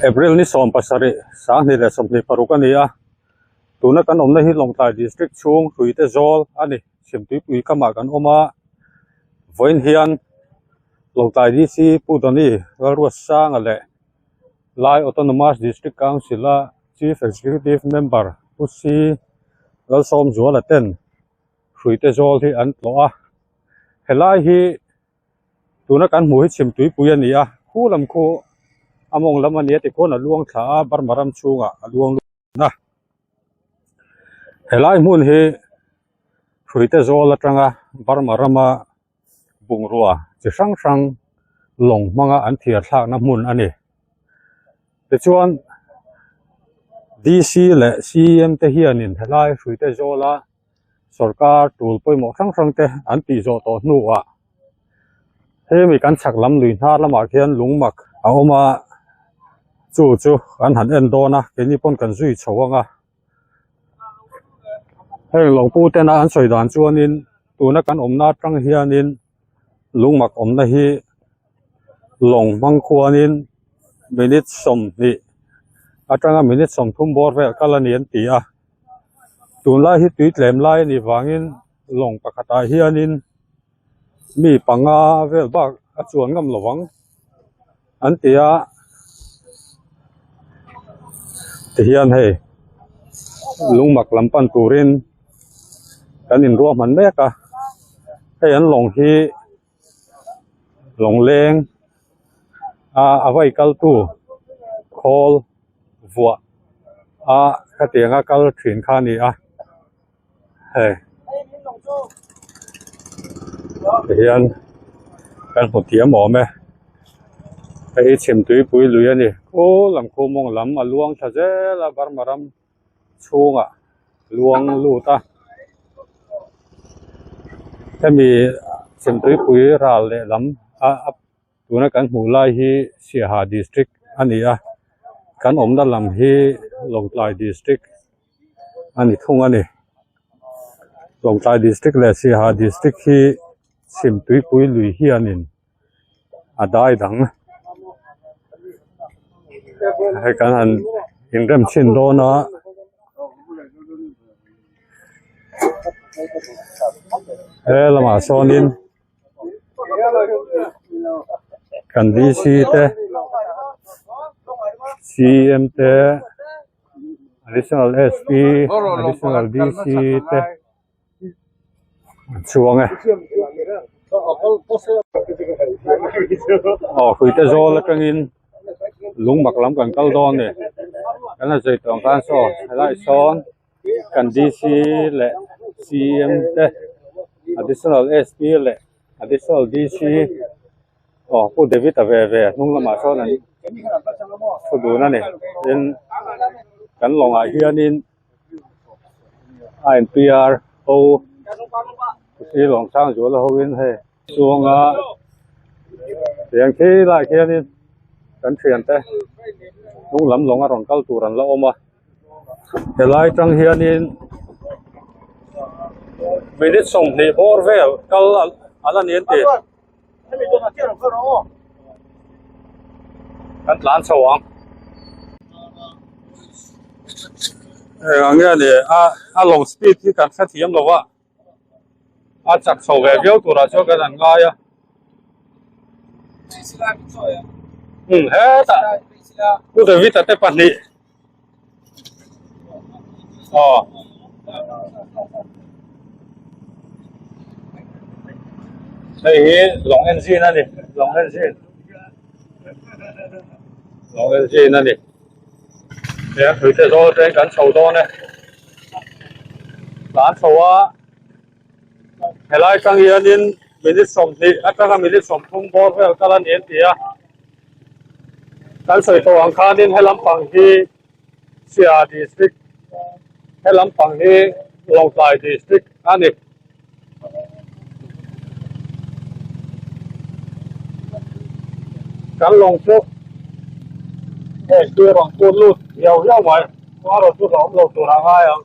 April ni 17 2026 a ni a, tuna kan awmna hi Lawngtlai District chhung Hruite Zawl a ni, Chhimtuipui kamah kan awm a, vawiin hian Lawngtlai DC Pu Doni Lalruatsanga leh Lai Autonomous District Council a Chief Executive Member Pu C Lalsawmzuala ten Hruite Zawl hi an tlawh a, helai hi Tuna kan hmuh hi chhim tuipui a ni a, khu lam khu a mawng lam a ni a tikhuan a luang thla a, Burma ram chhungah a luang lut a. Helai hmun hi Hruite zawl atanga Burma rama bungrua chi hrang hrang lawng hmanga an thiar thlakna hmun a ni. Tichuan D_C leh C_M te hianin helai Hruite zawla Sorkar tul pawimawh hrang hrang te an tih zawh tawh hnuah hemi kan chhak lam lui hnar lamah khian lung mak a awm a, chu chu an han en dawn a keini pawn kan zui chho ang a, heng lo pu tena an sawi dan chuanin tuna kan awmna atang hianin lung mak awmna hi lawng hmang khuanin minute 20 atanga minute 30 bawr vel kal a ni an ti a. Tunlai hi tui tlem lai a nih vangin lawng pakhatah hianin mi panga vel bak a chuan ngam lo vang an ti a tihian hei lungmak lam pan turin kan inruahman mek a hei an lawng hi lawngleng a a vai kal tu khawl vuah a khatiang a kal thin kha a ni a hei tihian kan hmu thiam awm e hei hi chhimtuipui lui a ni khaw lam khu mawng lam a luang thla zel a Burma ram chhungah luang lut a hemi chhimtuipui ral leh lam a a tuna kan hmuh lai hi Siaha district a ni a kan awmna lam hi Lawngtlai district a ni thung a ni Lawngtlai district leh Siaha district hi chhimtuipui lui hianin a dai dang hei kan han inrem chhin dawn a he lamah sawnin kan D_C te C_M te additional S_P additional D_C te. An chuang e. Aw hruite zawl atangin lungmak lam kan kal dawn a ni. Kan la zui tawh ang khan saw helai sawn kan D_C leh C_M te additional S_P leh additional D_C aw Pu David a ve ve hnung lamah sawn an thu dun a ni. Tin kan lawngah hianin. INPR ho si lawng sang zual ho in hei chunga tiang khi lai khianin kan thiante hnung lam lawng a rawn kal tur an la awm a helai tang hianin minute 20 bawr vel kal a la ni an ti. Kan tlan chho ang eng nge ni a a lawng speed hi kan hrethiam lo a a chak chho ve viau turah chuan kan han ngai a um hetah Pu David a te pahnih aw hei hi lawng engine a ni lawng engine lawng engine a ni he a hrui te zawl atangin kan chho dawn e tlan chho a helai atang hianin minute 20 atanga minute 30 bawr vel kal a ni an ti a. Kan sawi tawh ang khanin he lampang hi Siaha district he lampang hi Lawngtlai district a ni. Kan lawng chu hei tui rawn put lut hiau hiau mai chuan rawn chu a awm lo tur a ngai ang.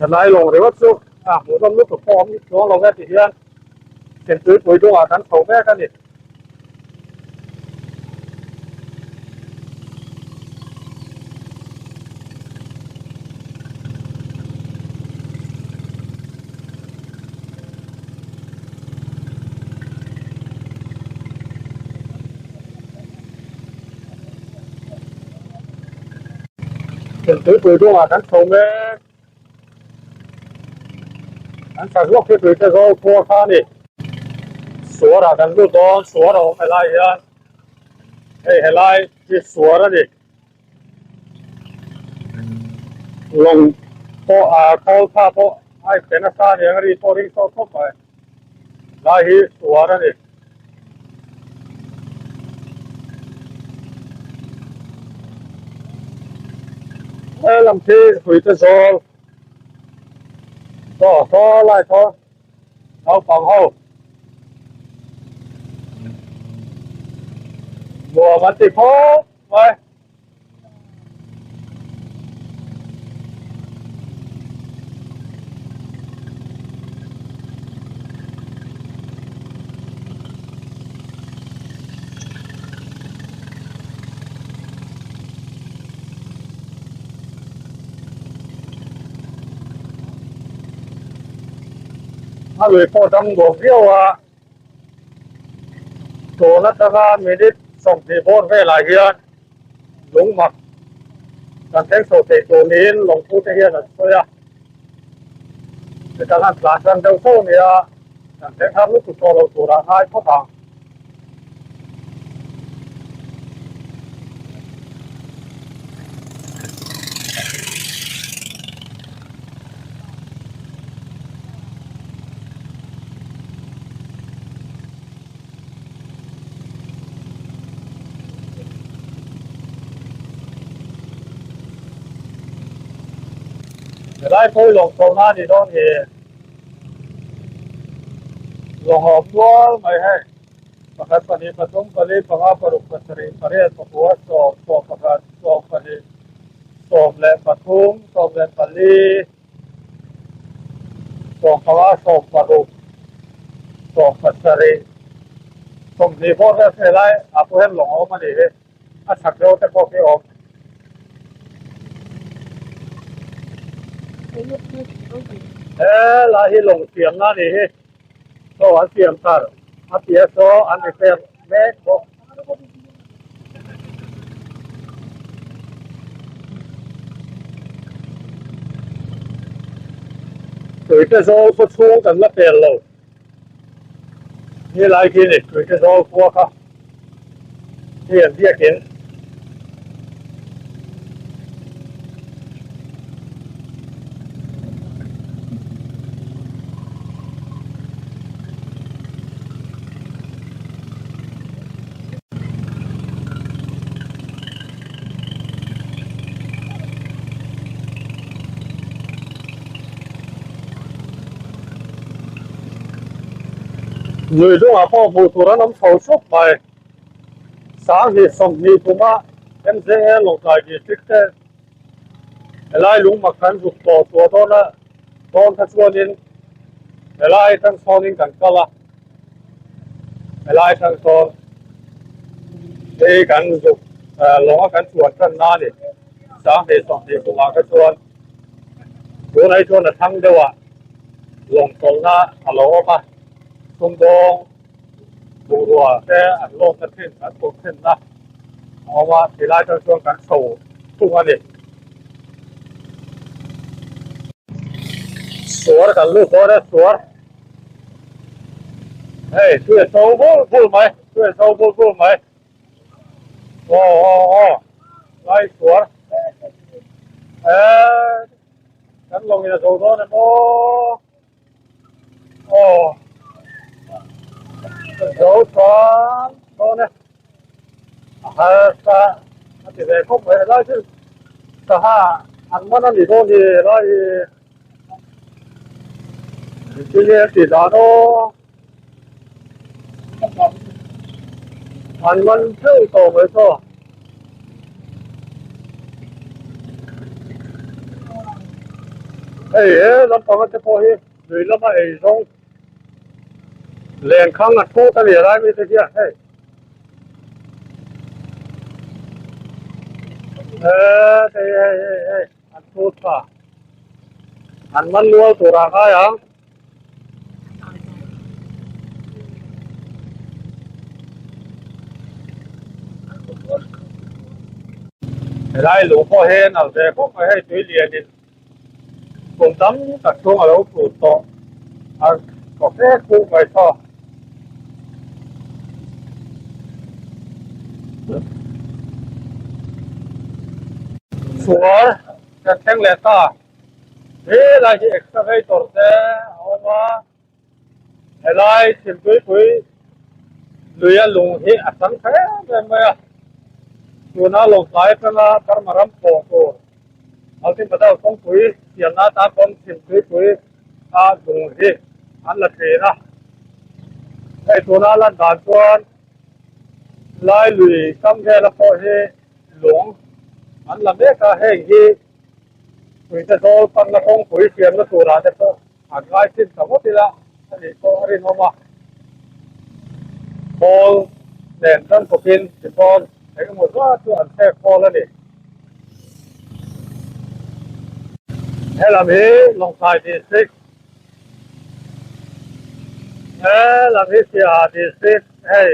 Helai lawng ringawt chu a hmuhnawm lutuk pawh awm chuang lo e ti hian Chhimtuipui dungah kan chho mek a ni. Tuipui dungah kan chho mek. An chak lawk hi tui te zawl khua kha a ni. Suar ah kan lut dawn, suar a awm helai hian hei helai hi suar a ni. Lawng pawh a khawl tha pawh a in pe nasa a ni ang a ri pawh ring sawt khawp mai. Lai hi suar a ni. He lam khi hrui te zawl saw saw lai saw naupang ho nuam an ti khawp mai. A lui pawh dang nuam viau a, tun atanga minute 20 bawr velah hian lung mak kan thleng chho thei tur niin lawngphu te hian an sawi a, chutah an tlan tan deuh fo a nia, kan thleng har lutuk tawh lo turah ngai phawt ang. Helai pawh hi lawng chhawna a nih dawn hi. Lawng a awm nual mai hei. Pakhat pahnih pathum pali panga paruk pasarih pariat pakua sawm 11 12 13 14 15 16 17 20 bawr vel hre lai ah pawh hian lawng a awm a nih hi a chhak deuh te pawh khi a awm. He lai hi lawng siamna a nih hi saw an siam thar a tia saw an repair mek bawk. Tuite zawl khaw chhung kan la pel lo. Ni lai khi ni tuite zawl khua kha hi an biakin. Lui dungah pawh hmuh tur an awm chho sup mai. 2020 kuma MJA Lawngtlai District te helai lungmak kan zuk tawh chhuah dawn a dawn kha chuanin helai atang sawnin kan kal a helai atang sawn hei kan zuk lawng a kan chuan tan na a ni 2020 kumah kha chuan tunah hi chuan a thang deuh a lawng tawlhna a lo awm a sumdawng Bungrua te an lawmna thin an pawh thinna a awm a, tilai atang chuan kan chho thung a ni. Suar kan lut dawn e, suar. Hei, tui a so bul bul mai, tui a so bul bul mai. Aw aw aw, lai suar. Eh, kan lawngin a zo dawn em aw. Aw zo chuan dawn e a harsa a ti ve khawp mai helai chu sangha an man a ni dawn hi helai hi engtin nge an tih dan aw an man theuh tawh mai chaw. Hei he lampanga te pawh hi lui lama ei zawng lenkhang a thut a ni a lai mite hian hei hei hei hei hei an thut tha an man nual tur ah ngai ang. Helai lung pawh hi nalh ve khawp mai hei tui lianin kum tam tak chhung a lo tlut tawh a thaw hle khuk mai thaw. Suar kan thleng leh ta. Helai hi excavator te a awm a, helai Chhimtuipui luia lung hi a chang tha em em mai a, tuna Lawngtlai atanga Burma ram pawh tur Altimpadal kawngpui siamna atan pawn Chhimtuipui a lung hi an la thin a, hei tuna lan dan chuan lai lui kam vela pawh hi lung an la mek a, heng hi Puite zawl panna kawngpui siamna turah te pawh an ngai thin ta ngawt ila a nih pawh a rinawm a. Khawl nen tan kawpin tichuan eng emaw zat chu an thlek khawl a ni. Helam hi Lawngtlai District, helam hi Siaha District, hei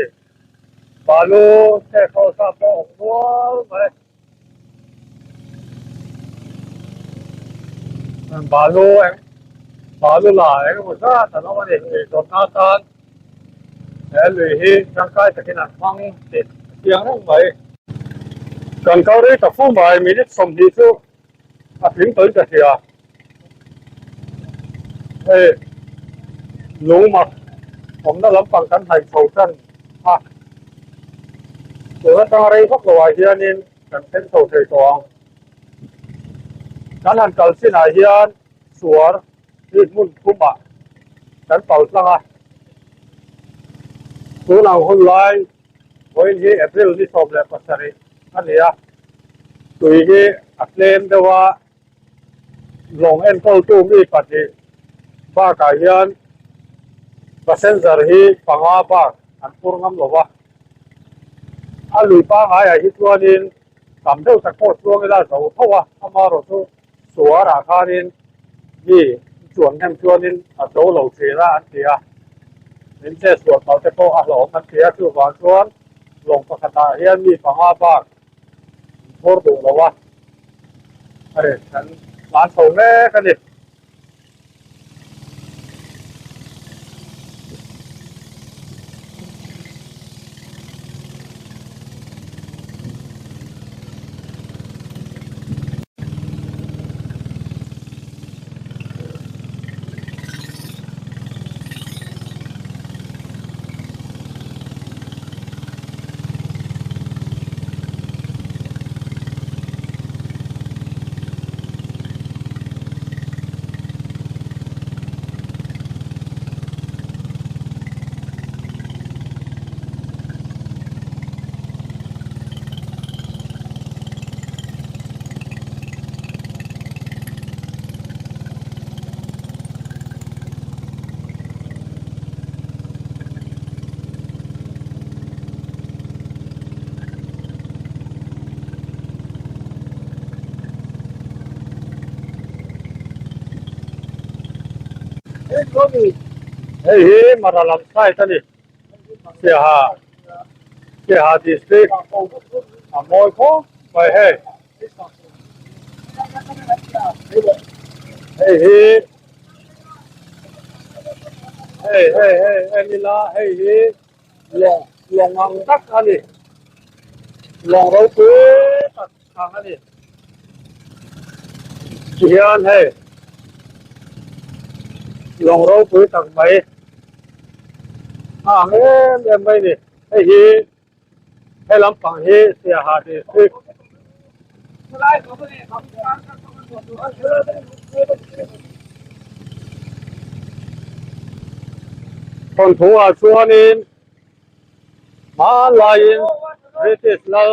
balu thlek khawl sa pawh a awm nual mai. Balu eng balu la eng emaw zat an awm a ni eizawnna atan he lui hi tangkai takin an hmang tih a chiang reng mai. Kan kal rei ta fu mai minute 20 chu a tling tawhin ka hria. Hei lungmak awmna lampang kan hnaih chho tan a, tun atanga rei vak loah hianin kan then chho thei tawh ang. Kan han kal chinah hian suar hi hmun thumah kan pal tlang a, tunang hun lai Vawiin hi April ni 17 a ni a, tui hi a tlem deuh a, lawng enkawltu mi pahnih bakah hian passenger hi panga bak an phur ngam lo va, a lui pangaiah hi chuanin tam deuh tak pawh chuang ila zo tho a, amaherawhchu suarah khanin mi chuan hnem chuanin a zo lo thin a an ti a, min che sual palh te pawh a hlauhawm an ti a, chuvang chuan lawng pakhatah hian mi panga bak an phur duh lo a, hei kan tlan chho mek a ni. Hei hi Mara lam side a ni. Siaha Siaha district a mawi khawp mai hei. Hei hi hei hei hei en ila hei hi lawng lawng ang tak a ni. Lawng ropui tak ang a ni. Tihian hei lawng ropui tak mai a ang em em mai ni. Hei hi He lampang hi Siaha District thawnthu ah chuanin hmanlaiin British lal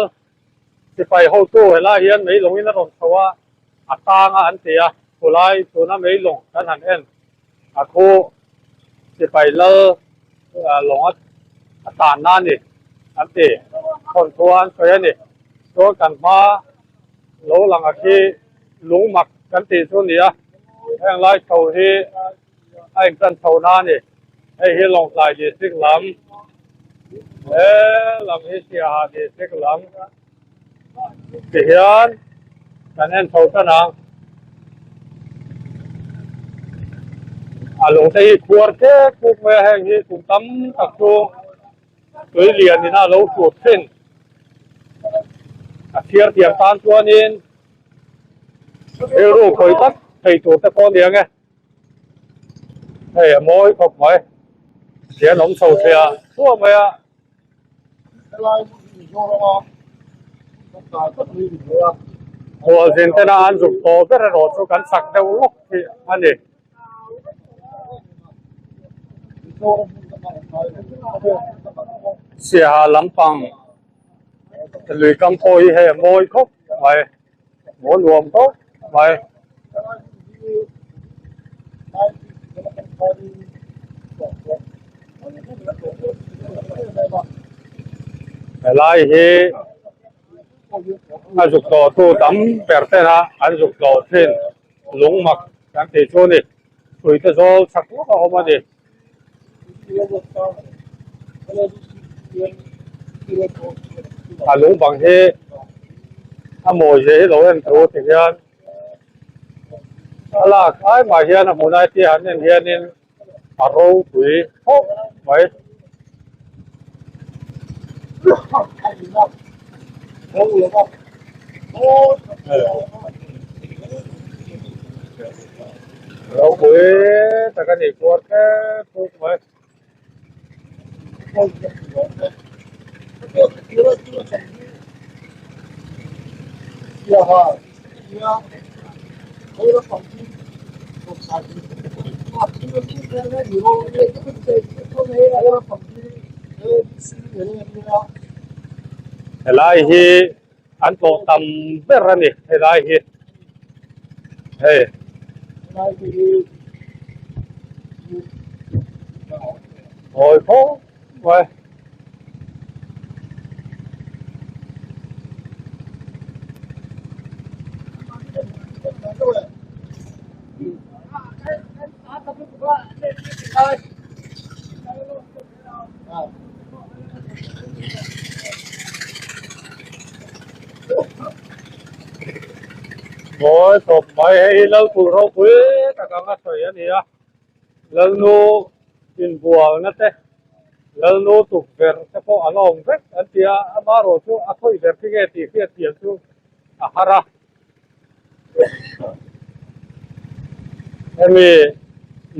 sipai hotu helai hian mei lawngin a rawn chho a, a tang a an ti a. Khulai tuna mei lawng kan han en a khu sipai lal lawng a tan na a ni an ti thawnthu an sawi a ni. Chuan kan hma lo lang a khi lung mak kan tih chu a ni a, heng lai chho hi a intan chho na a ni. Hei hi Lawngtlai district lam he lam hi Siaha district lam ti hian kan en chho tan ang. A lung te hi khuar ṭek ṭuk mai a, heng hi kum tam tak chu tui lian in a lo hrut thin. A chhiar thiam tan chuanin rilru khawi tak thei tur te pawh a ni ang e. Hei a mawi khawp mai hian awm chho thei a thuah mai a. Khualzin tena an zuk tawh ber erawh chu kan chak deuh lawk hi a ni. Siaha lampang lui kam pawh hi hei a mawi khawp mai. Maw nuam khawp mai. Helai hi a zuk tlawh tu tam ber ten a an zuk tlawh thin lung mak kan tih chu a ni. Hruite zawl chak lawk a awm a ni. A lung bang hi a mawi zia hi lo en thu ti hian a lak ai mah hian a hmun ai tia han en hianin a ropui khawp mai. Ropui tak a nih kuar thlep bawk mai. Helai hi an tlawh tam ber a ni helai hi hei. Mawi khawp mai. Mawi khawp mai hei hi Lalpui ropui tak anga sawi a ni a Lalnu inbualna te Lalnu tukverh te pawh an awm vek an ti a amaherawh chu a khawih ber khi nge tih hriat thiam chu a har a. Hemi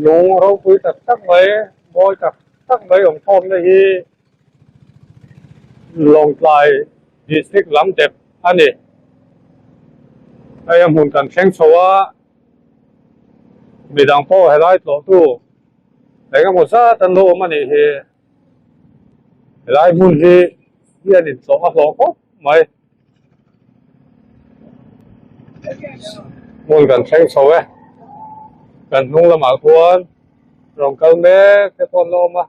lung ropui tak tak mai mawi tak tak mai awm khawmna hi Lawngtlai district lam dep a ni. Hei a hmun kan thleng chho a, midang pawh helai tlawhtu eng emaw zat an lo awm a nih hi. Helai hmun hi hian intlawh a hlawh khawp mai. Hmun kan thleng chho e. Kan hnung lamah khuan rawn kal mek te pawh an la awm a.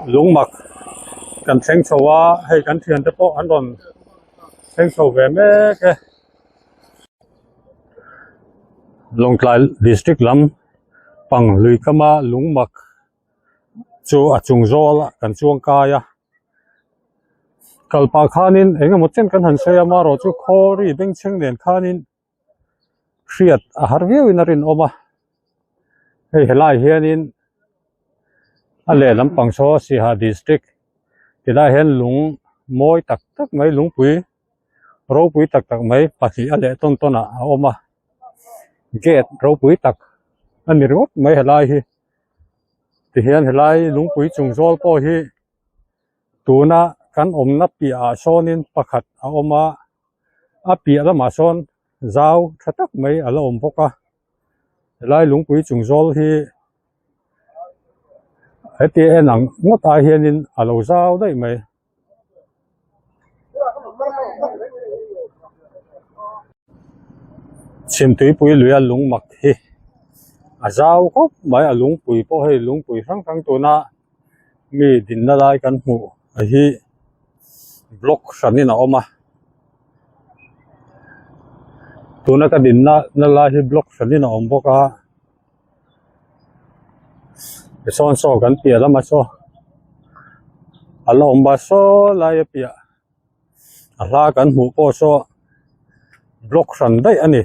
Lungmak kan thleng chho a hei kan thiante pawh an rawn thleng chho ve mek e. Lawngtlai district lam pang lui kama lungmak chu a chung zawl ah kan chuang kai a kalpah khanin eng emaw chen kan han sawi a amaherawh chu khawri bengchheng nen khanin hriat a har viau in a rinawm a hei helai hianin a lehlam pang saw Siaha district tilai hian lung mawi tak tak mai lungpui ropui tak tak mai pahnih a leh tawn tawn ah a awm a gate ropui tak a ni ringawt mai helai hi tihian helai lungpui chung zawl pawh hi tuna kan awmna piahah sawnin pakhat a awm a a piah lamah sawn. zau tha tak mai a la awm bawk a helai lungpui chung zawl hi heti en ang ngawt ah hianin a lo zau daih mai. Chhimtuipui luia lung mak hi a zau khawp mai a lungpui pawh hei lungpui hrang hrang tuna mi dinna lai kan hmuh hi block hranin a awm a tuna ka dinna na lai hi block hranin a awm bawk a tichuan saw kan piah lamah saw a la awm a saw lai a piah a hla kan hmuh pawh saw block hran daih a ni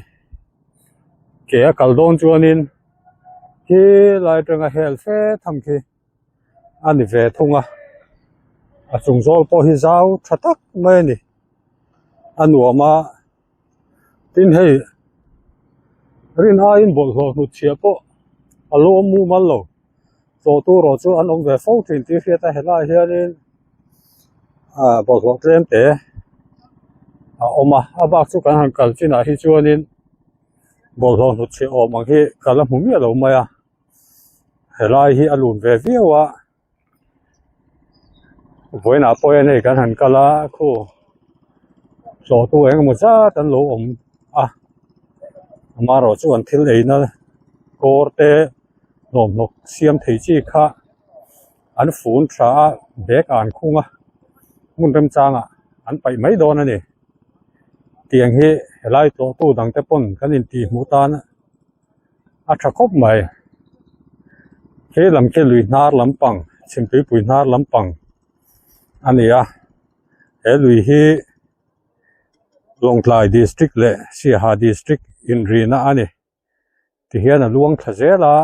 ke a kal dawn chuanin khi lai atanga hel fe tham khi a ni ve thung a a chung zawl pawh hi zau tha tak mai a ni a nuam a tin hei rin aiin bawlhhlawh hnut chhiah pawh a lawm mumal lo tlawh tur erawh chu an awm ve fo thin tih hriat a helaiah hianin ah bawlhhlawh tlem te a awm a a bak chu kan han kal chinah hi chuanin bawlhhlawh hnut chhiah awm ang hi ka la hmu miah lo mai a helai hi a lun ve viau a. Vawiinah pawh hian hei kan han kal a khu tlawhtu eng emaw zat an lo awm a amaherawh chu an thil eina kawr te hlawmhlawk siam thei chi kha an fun tha a bag ah an khung a hmun remchangah an paih mai dawn a ni tiang hi helai tlawhtu dang te pawn kan intih hmuh tan a. A tha khawp mai he lam khi lui hnar lampang chhimtuipui hnar lampang a ni a he lui hi Lawngtlai district leh Siaha district inrihna a ni tihian a luang thla zel a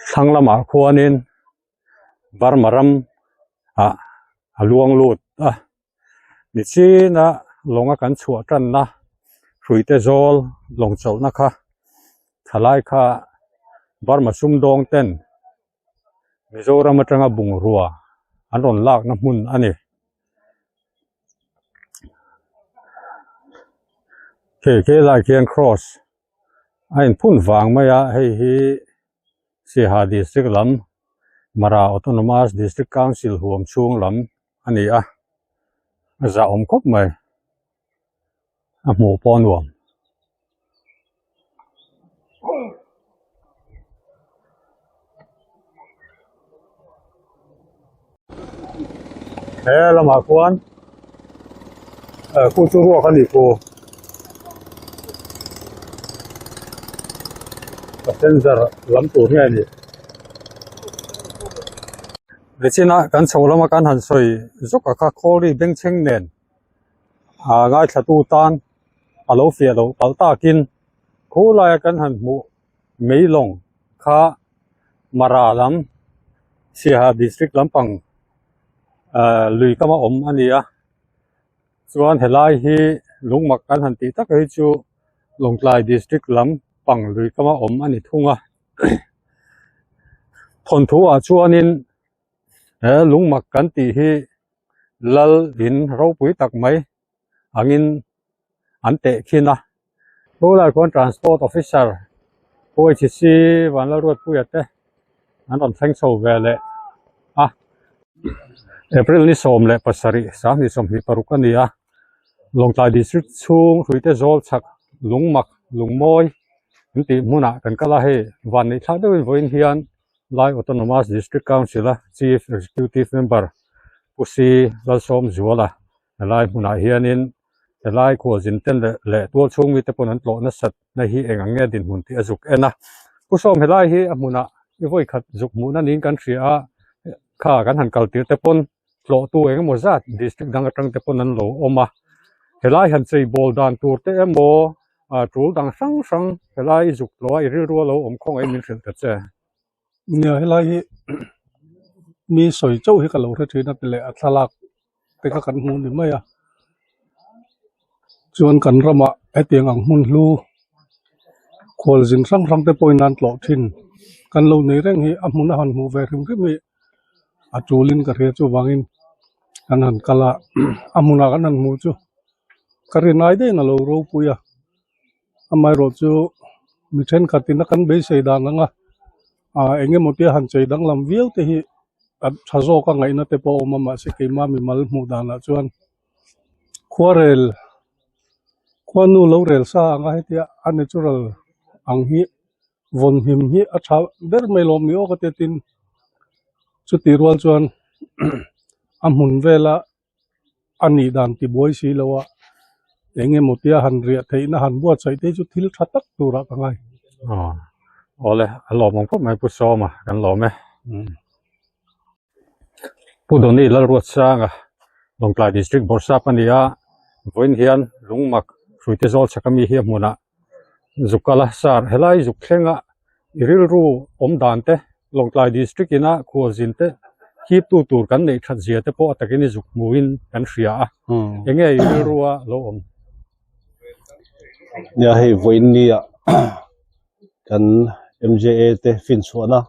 thlang lamah khuanin Burma ram ah a luang lut a. Nichina lawnga kan chhuah tanna hruite zawl lawng chawlhna kha thalai kha Burma sumdawng ten Mizoram atanga bungrua an rawn lakna hmun a ni. Hei helai khian cross a inphun vang mai a hei hi Siaha district lam Mara Autonomous District Council huam chhung lam a ni a a zahawm khawp mai a hmuh pawh a nuam. He lamah khuan khu chu ruak a ni khu passenger lam tur nge ni nichina kan chho lama kan han sawi zawk a kha khawlri bengchheng nen a ngaithla tu tan a lo fiah loh palh takin khulai a kan han hmuh mei lawng kha Mara lam Siaha district lampang ahh lui kama awm a ni a chuan helai hi lungmak kan han tih tak hi chu Lawngtlai district lampang lui kama awm a ni thung a thawnthu ah chuanin he lungmak kan tih hi lal in ropui tak mai angin an teh khin a tunah chuan transport officer OHC Vanlalruatpuia te an rawn thleng chho ve leh a April ni 17 2026 a ni a Lawngtlai district chhung hruite zawl chhak lungmak lungmawi an tih hmunah kan kal a hei vanneih thlak deuhin vawiin hian Lai Autonomous District Council a Chief Executive Member Pu Si Lalsawmzuala Helai hmunah hianin helai khualzin ten leh leh tual chhung mite pawn an tlawh nasat na hi eng ang nge dinhmun tih a zuk en a. Pu Sawm helai hi a hmunah i vawi khat zuk hmuhna niin kan hria a, kha kan han kal tir te pawn tlawhtu eng emaw zat district dang atang te pawn an lo awm a. Helai han chei bawl dan tur te emaw ah tul dang hrang hrang helai i zuk tlawh a i rilru a lo awm khawngaih min hrilh ta che. Nia helai hi mi sawi chauh hi ka lo hre thin a ti leh a thlalak te kha kan hmu ni mai a chuan kan ramah hetiang ang hmun hlu khualzin hrang hrang te pawhin an tlawh thin kan lo nei reng hi a hmun a han hmuh ve hrim hrim hi a tulin ka hria chuvangin kan han kal a a hmunah kan han hmuh chu. ka rinai daih in a lo ropui a amaherawh chu mi thenkhat in a kan beisei dan ang a ah eng emaw te han chei danglam viau te hi a tha zawk a ngaihna te pawh a awm a mahse keimah mimal hmuh danah chuan khuarel khuanu lo rel sa ang a hetia a natural ang hi vawn him hi a tha ber mai lawm ni aw ka ti a tin chutih rual chuan a hmun vela a nih dan ti buai si lo a eng emaw tia han riah theihna han buatsaih te hi chu thil tha tak turah ka ngai. Aw awle a lawm ang khawp mai Pu Sawma kan lawm e. Pu Doni Lalruatsanga Lawngtlai District Bawrhsap a ni a vawiin hian lungmak hruite zawl chhak ami hi a hmunah zuk kal a sir helai zuk thlenga i rilru awm dan te Lawngtlai District ina khualzin te hip tu tur kan neih that zia te pawh a takin i zuk hmuhin kan hria a eng nge i rilru a lo awm. Nia hei vawiin nia kan M_J_A te finchhuahna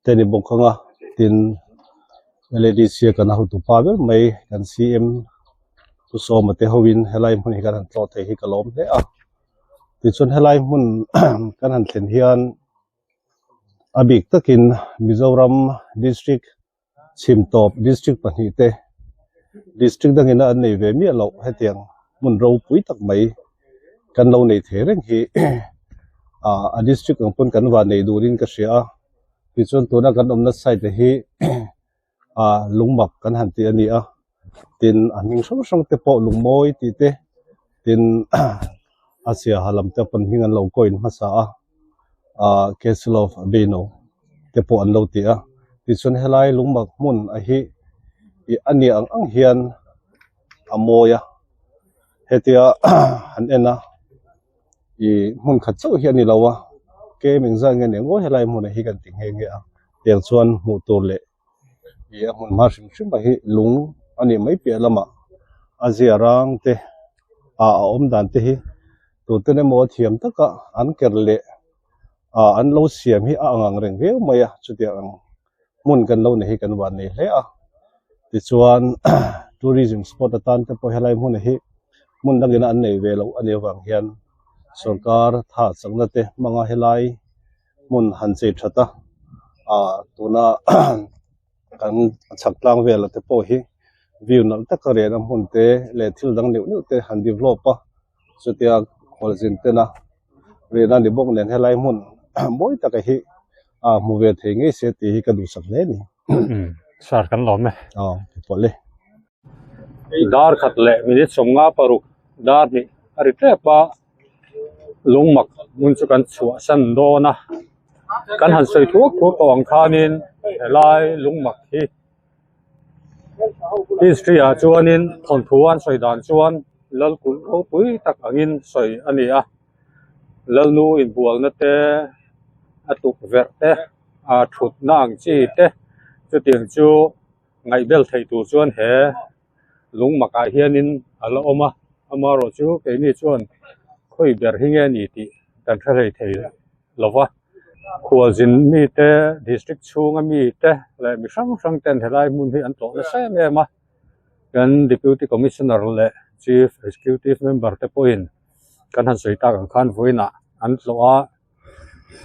te ni bawk ang a tin L_A_D_C a kan hotu pa ber mai kan C_M Pu Sawma te hoin helai hmun hi kan han tlawh thei hi ka lawm hle a tichuan helai hmun kan han thlen hian a bik takin Mizoram district chhim tawp district pahnih te district dangin a an nei ve miah loh hetiang hmun ropui tak mai kan lo nei thei reng hi ah a district ang pawn kan van nei durin ka hria a tichuan tuna kan awmna side ah hi ah lungmak kan han tih a ni a tin a hming hrang hrang te pawh lungmawi tih te tin a siaha lam te pawn hming an lo coin hmasa a ah castle of Beino te pawh an lo ti a tichuan helai lungmak hmun a hi ih a nih ang ang hian a mawi a hetia han en a ih hmun khat chauh hi a ni lo a kem engzah nge ni ang aw helai hmun ah hi kan ti nghe nghe a tiang chuan hmuh tur leh ih a hmun hma hrim hrim ah hi lung a nih mai piah lamah a zia rang te ah a awm dan te hi tuten emaw thiam taka an ker leh ah an lo siam hi a ang ang reng viau mai a chutiang ang hmun kan lo nei hi kan van nei hle a tichuan tourism spot atan te pawh helai hmun hi hmun dangin an nei ve loh a nih avang hian sorkar tha chakna te hmanga helai hmun han chei that a ah tuna kan chhak tlang vel te pawh hi view nalh taka riahna hmun te leh thil dang neuh neuh te han develop a chutia khualzin tena riahna ni bawk nen helai hmun mawi taka hi ah hmu ve thei ngei se tih hi ka duhsak hle a ni. Sir kan lawm e. Aw pawlh e. Dar khat leh minute 50 dar hnih a ri tep a lungmak hmun chu kan chhuah san dawn a kan han sawi thuak thuak tawh ang khanin helai lungmak hi history ah chuanin thawnthu an sawi dan chuan lal kulh ropui tak angin sawi a ni a lalnu inbualna te a tukverh te a thutna ang chi te chutiang chu ngaihbel theih tur chuan he lungmak ah hianin a la awm a amaherawh chu keini chuan khawi ber hi nge ni tih kan hre hlei thei lo va khualzin mite district chhunga mite leh mi hrang hrang ten helai hmun hi an tlawh nasa em em a kan deputy commissioner leh chief executive member te pawhin kan han sawi tak ang khan vawiinah an tlawh a.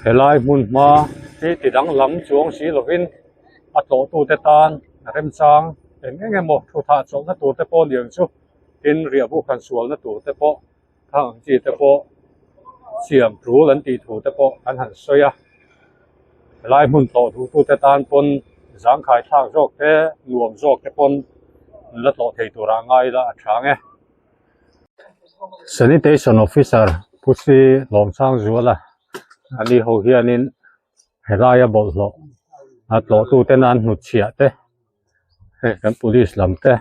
Helai hmun hma hi ti danglam chuang si lovin a tlawhtute tan remchang eng eng emaw thu thah chawlhna tur te pawh ni ang chu tin riahbuk han sualna tur te pawh thang ang chi te pawh siam tul an tih thu te pawh an han sawi a helai hmun tlawh duhtute tan pawn zangkhai thlak zawk te nuam zawk te pawn an la tlawh thei turah ngai ila a tha ang e. Sanitation officer Pu Sri Lawmsangzuala a ni ho hianin helaia bawlhhlawh a tlawhtu tena an hnutchhiah te hei kan police lam te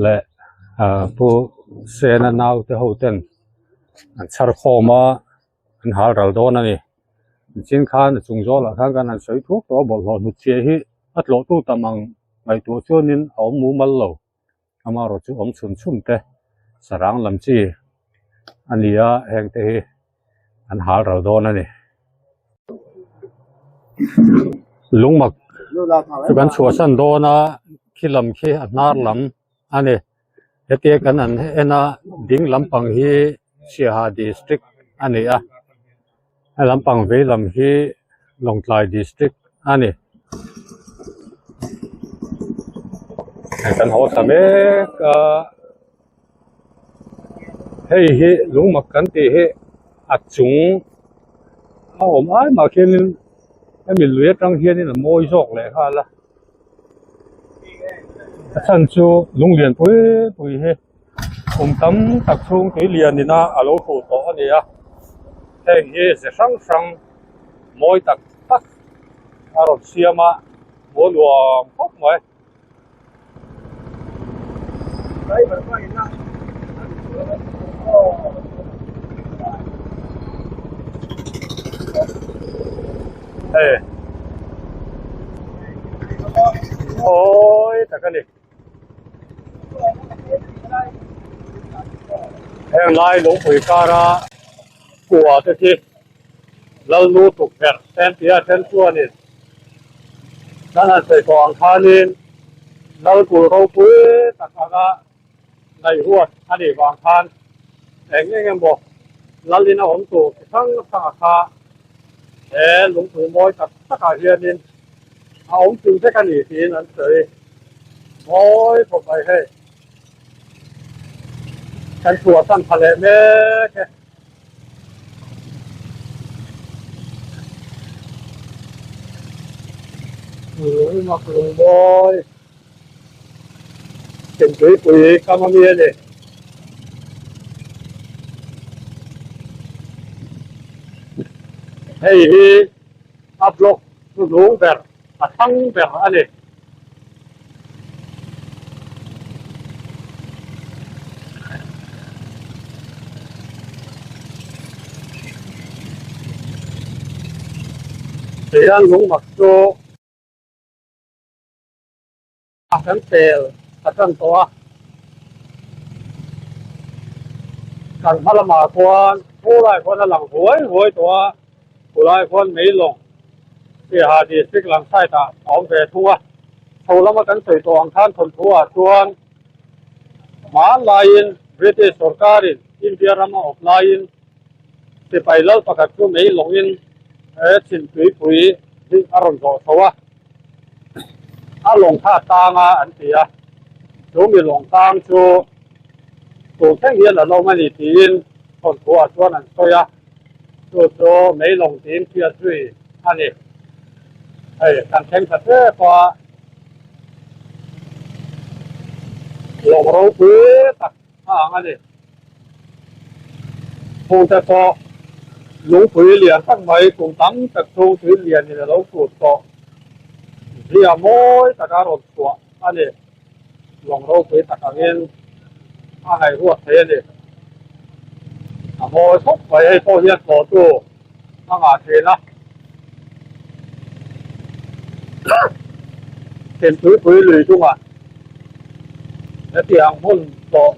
leh ah Pu Sena nau te ho ten an chhar khawm a an hal ral dawn a ni nichin khan a chung zawlah khan kan han sawi thuak tawh a bawlhhlawh hnutchhiah hi a tlawhtu tam ang ngaihtuah chuanin a awm mumal lo. Amaherawh chu awm chhun chhun te sarang lam chi a ni a heng te hi an hal ral dawn a ni. Lungmak chu kan chhuahsan dawn a khi lam khi a hnar lam a ni. Hetia kan han en a ding lampang hi Siaha district a ni a he lampang vei lam hi Lawngtlai district a ni. Hei kan haw ta mek a hei hi lungmak kan tih hi a chung a awm ai mah khianin hemi lui atang hianin a mawi zawk leh nghal a. A chhan chu lung lian pui pui hi kum tam tak chhung tui lian ina a lo hruh tawh a ni a heng hi ze hrang hrang mawi tak tak a rawn siam a maw nuam khawp mai. Hei mawi tak a ni heng lai lungpui kara kua te khi Lalnu tukverh then tia then chuanin kan han sawi tawh ang khanin Lalkul ropui tak anga ngaihruat a nih vang khan eng eng emaw Lalin a awm tur chi hrang hrang a kha he lungpui mawi tak takah hianin a awm thin vek a ni tiin an sawi mawi khawp mai hei. Kan chhuahsan pha leh mek e. Lungmak lungmawi Chhimtuipui kam ami a ni. Hei hi a block hnuhnung ber a thlang ber a ni. Tihian lungmak chu a kan pel a tan tawh a, kan hma lamah khuan khulai khuan a lang huai huai tawh a, khulai khuan meilawng Siaha district lam side ah a awm ve thung a, chho lama kan sawi tawh ang khan thawnthu ah chuan hmanlaiin British sorkarin India rama awp laiin sipai lal pakhat chu mei lawngin he chhimtuipui hi a rawn zawh chho a, a lawng kha a tang a an ti a, chu mi lawng tang chu tun thleng hian a lo awm a ni tiin thawnthu ah chuan an sawi a. Chu chu meilawng tiin hriat zui a ni. Hei kan thleng tha tep a, lawng ropui tak a ang a ni. Chhungte pawh lungpui lian tak mai kum tam tak chhung tui lian in a lo hrut tawh zia mawi taka rawn chhuah a ni. Lawng ropui tak angin a ngaihruat thei a ni. A mawi khawp mai hei pawh hian tlawhtu a ngah thin a. Thimtuipui lui chungah hetiang hmun tlawh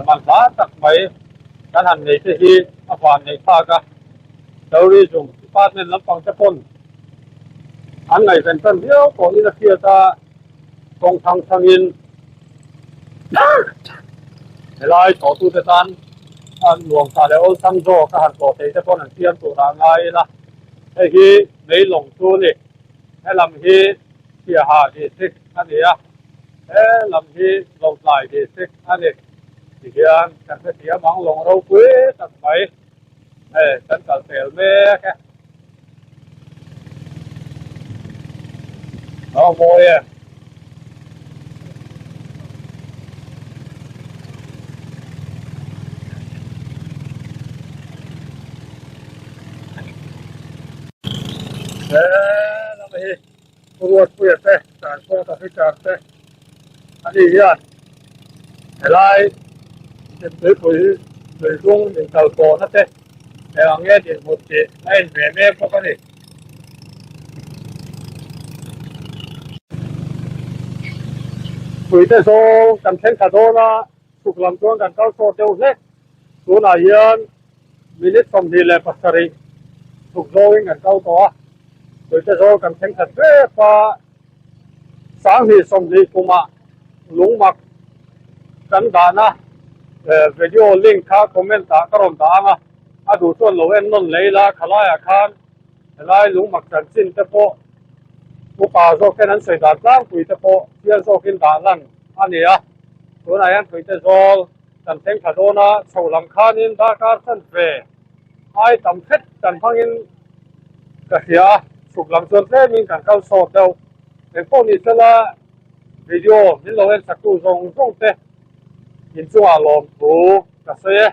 man hla tak mai kan han nei te hi a van neih thlak a. Tourism department lampang te pawn an ngaihven tan viau pawhin a hriat a. Kawng thang thangin helai thawhtute tan an nuamsa leh awlsam zawk a han tlawh thei te pawn an siam tur ah ngai ila hei hi meilawng chu a ni helam hi Siaha district a ni a helam hi Lawngtlai district a ni tihian kan hrethiam ang lawng ropui tak mai hei kan kal pel mek e. A mawi e. He lam hi Ruatpuia te Transport Officer te ani hian helai Chhimtuipui Luidung inkalpawhna te Eng ang nge dinhmun tih a en ve mek bawk a ni. Puite zawng kan thleng thla dawn a, chhuk lam chuan kan kal sawt deuh hlek. Tunah hian minute 27 chhuk zawngin kan kal tawh a, puite zawng kan thleng thla hrep a, 2020 kumah lungmak. kan dahna video link kha comment ah ka rawn dah ang a, a duh chuan lo en nawn leh ila khalaiah khan helai lungmak chanchin te pawh upa zawk ten an sawi dan tlangpui te pawh chiang zawkin dah lan a ni a, tunah hian Hruite zawl kan thleng thla dawn a, chho lam khanin darkar chanve ai tam hret kan hmangin ka hria a, chhuk lam chuan tlemin kan kal sawt deuh. Engpawh ni sela video min lo en chaktu zawng zawng te inchungah lawmthu ka sawi e.